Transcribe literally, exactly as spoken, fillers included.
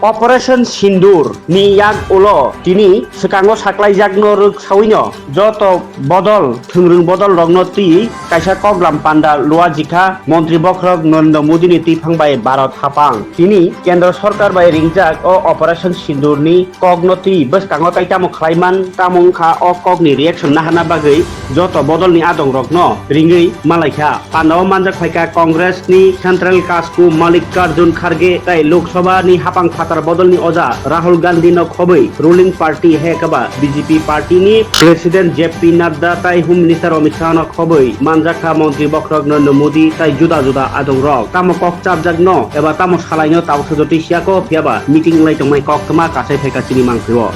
Operation Sindoor ni yak ulo tini swkango saklaijakno rwk sawino joto bodol, thwngrwng bodol rokno twi kaisa koklam panda luajikha Montri Bokhorok Narendra Modi ni twiphang bai Bharat hapang. Tini Kendra Sorkar bai ringjak o Operation Sindoor ni kokno twi bwskango tai tamo khlaiman, tamo wngkha o kokni reaction naharna bagwi joto bodolni adongrokno ringwi malaikha. Pandao manjak phaikha Congress ni Central Kasku Mallikarjun Kharge tai Lok Sabha ni hapang phatar bodolni oja Rahul Gandhi no khobwi ruling party hai khe ba B J P party ni President J P Nadda tai Home Minister Amit Shah no khobwi manjakha Montri Bokhorok Narendra Modi tai juda juda adongrok. Tamo kok chapjakno eba tamo salaino tabuksa jotwi siyako, phiyaba meeting wngwi tongmani koktwma kasai phaikha chini mangpilio.